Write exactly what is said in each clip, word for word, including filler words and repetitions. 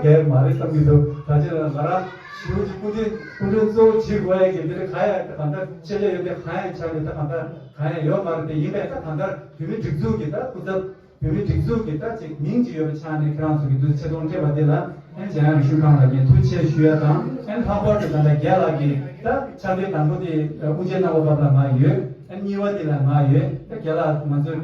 གལ་མ་རེད་བསམ་གྱི་འདུག་ད་ཅི་ལ་ང་རང་ཞེ་པོ་ཅིག་སྐུ་མདུན་སྐུ་མགྲོན་གཙོ་བོ་བྱེད་དགོས་ཡ་གི་འདི་ལ་གང་ཡང་ད་གང་ལྟར་ཆེད་ལས་ཡོད་དེ་གང་ཡང་ཆགས་ཀྱི་ད་གང་ལྟར་གང་ཡང་ཡོད་མ་རེད། དེ་ཡིན་པས་ད་གང་ལྟར་བོད་མི་སྒྲིག་འཛུགས་ཀྱི་ད་སྐུ་ཚབ་བོད་མི་སྒྲིག་འཛུགས་ཀྱི་ད་ཅིག་མིང་ཅིག་ཡོད་པའི་ཆ་ནས་ཁྱེད་རང་ཚོ་གི་འདུ་ཆེ་མཐོང་སྤྲད་པ་དེ་ལ་ཨན་འཇམ་དབྱངས་རིག་གཞུང་ཁང་ལ་ངས་ཐུགས་རྗེ་ཆེ་ཞུ་ཡ་དང་ཨན་ལྷག་པར་དུ་ད་ལྟ་རྒན་ལགས་ཀྱིས་ད་ཕྱག་དེབ་དང་པོ་དེ་དབུ་འབྱེད་གནང་བ་བབ་ལ་ང་ཡོད། ཨན་གཉིས་པ་དེ་ལ་ང་ཡོད། ད་རྒན་ལགས་ང་ཚོའི་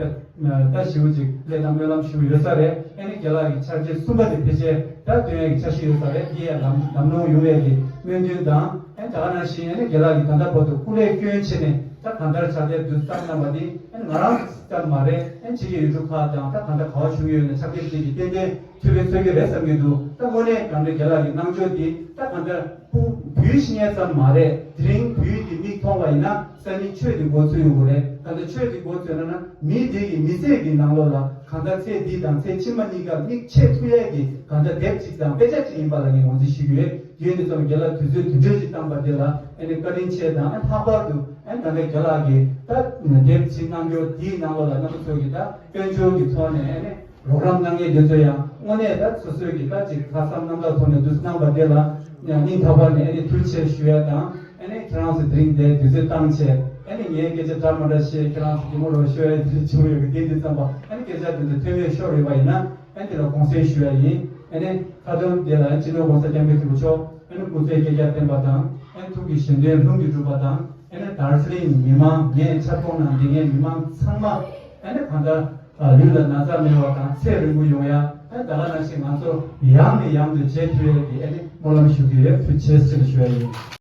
ད་ཞེ་པོ་ཅིག་སླད་དང་སྨོན་ལམ་ཞུ་ཡོད་ས་རེད། ཨ་ནི་རྒན་ལགས་ཀྱི་ཕྱག་དེབ་གསུམ་པ་དེ་ཕལ་ཆེར་ད་སྟོན་ཡས་ཀྱི་འཆར་གཞི་ཡོད་ས་རེད། འདི་ཡང་ལམ་ལམ་ལྷོང་ཡོང་ཡས་ཀྱི་སྨོན་འདུན་དང་ཨ་ནི་ད་ག་ནང་བཞིན་ཨ་ནི་རྒན་ལགས་ཀྱིས་ད་ལྟ་བར་དུ་སྐུ་ལས་བསྐྱོན་བྱས་ནས་ད་གང་ལྟར་ཕྱག་དེབ་འདི་བརྩམས་གནང་བ་འདི་ཨ་ནི་ང་རང་ཙམ་མ་རེད། ཨ་ནི་ཕྱི་རྒྱལ་ཡུལ་གྲུ་ཁག་དང་ད་གང་ལྟར་ག་བ་བྱུང་ཡོད་ན་ཕྱག་དེབ་འདི་གི་ཏན་ཏན་ཐུགས་ཕན་གསོས་ཀྱི་རེད་བསམ་གྱི་འདུག་ད་དངོས་གནས་རང་རེ་རྒན་ལགས་ཀྱི་གནང་ཕྱོགས་འདི་ད་གང་ལྟར་སྐུ་བོད་ཤི་ཉེ་ཙམ་མ་རེད། དེ་རིང་བོད་ཀྱི་མིག་མཐོང་བ་ཡིན་ན་ས་ནི་ཆོས་ཀྱི་སྒོ་ཚུད་ཡོང་གི་རེད། གང་ལྟར་ཆོས་ཀྱི་སྒོ་ཚུད་ན་ན་མི་དེ་གི་མི་ཚེ་གི་ནང་ལོགས་ལ་གང་ལྟར་ཚེ་འདི་དང་ཚེ་ཕྱི་མ་གཉིས་ཀ་མིག་ཕྱེ་ཐུབ་ཡས་ཀྱི་གང་ལྟར་དེབ་ཅིག་དང་དཔེ་ཆ་ཅིག་ཡིན་པ་ལ་ངས་ངོས་འཛིན་ཞུ་གི་ཡོད། དེ་ཡིན་དུས་ཙམ་རྒན་ལགས་དུས་ཚོད་དུས་ཚོད་ཅིག་བཏང་པ་དེ་ལ་ཨ་ནི་བཀའ་དྲིན་ཆེ་དང་ཨ་ལྷག་པར་དུ་ཨ་ནི་ད་ལྟ་རྒན་ལགས་ཀྱིས་ད་དེབ་ཅིག་གནང་རྒྱུ་དེའི་ནང་ལོགས་ལ་རྣམ་པ་ཚོ་གིས་ད་དཔལ་འབྱོར་གྱི་ཐོག་ནས་ཨ་ནི་རོགས་རམ་གནང་མཁན་དེ་ཚོ་ཡང་དངོས་གནས་ད་སོ་སོའི་གི་ད་ཅིག་ལྷག་བསམ་རྣམ་དག་ཐོག་ནས་འདུ་གནང་པ་དེ་ལ་ཡང་སྙིང་ཐག་པ་ནས་ཨ་ནི་ཐུགས་རྗེ་ཆེ་ཞུ་ཡ་དང་ཨ་ནི་ཁྱེད་རང་ཚོ་དེ་རིང་འདིར་དུས་ཚོད་བཏང་བྱས་ཨ་ནི་ངའི་སྐད་ཆ་འདྲ་མ་འདྲ་བཤད་ཁྱེད་རང་ཚོ་གི་མོ་རོགས་ཤོད་ཡ་དེ་བྱུང་ཡོད་གི་དེ་འདི་ཙམ་པ་ཨ་ནི་སྐད་ཆ་དེ་ཚོ་ཐོན་ཡོད་ཤོར་ཡོད་པ་ཡིན་ན་ཨ་ནི་དེ་ལ་དགོངས་སེལ་ཞུ་ཡ་ཡིན། ཨ་ནི་ཁ་ཏོན་དེ་ལ་སྤྱི་ནོར་༸གོང་ས་༸སྐྱབས་མགོན་ཆེན་པོ་མཆོག་ཨ་ནི་སྐུ་ཚེ་བསྐལ་བརྒྱར་བརྟན་པ་དང་ཨ་ནི་ཐུགས་ཀྱི་བཞེད་དོན་ལྷུན་གྱིས་གྲུབ་པ་དང་ཨ་ནི་དར་ཚིལ་མི་མང་ངས་ཆབ་ཁོངས་ནང་འདི་ངའི་མི་མང་ཚང་མ་ཨ་ནི་གང་ལྟར་ལུས་ལ་ན་ཚ་མེད་པ་དང་ཚེ་རིང་པོ་ཡོང་ཡ་ཨ་ནི་ད་ག་ནང་བཞིན་ང་ཚོ་ཡང་ནས་ཡང་དུ་བྱེད་ཐུབ་ཡས་ཀྱི་ཨ་ནི་སྨོན་ལམ་ཞུ་གི་ཡོད། ཐུགས་རྗེ་ཆེ་ཞུ་ཡ་ཡིན།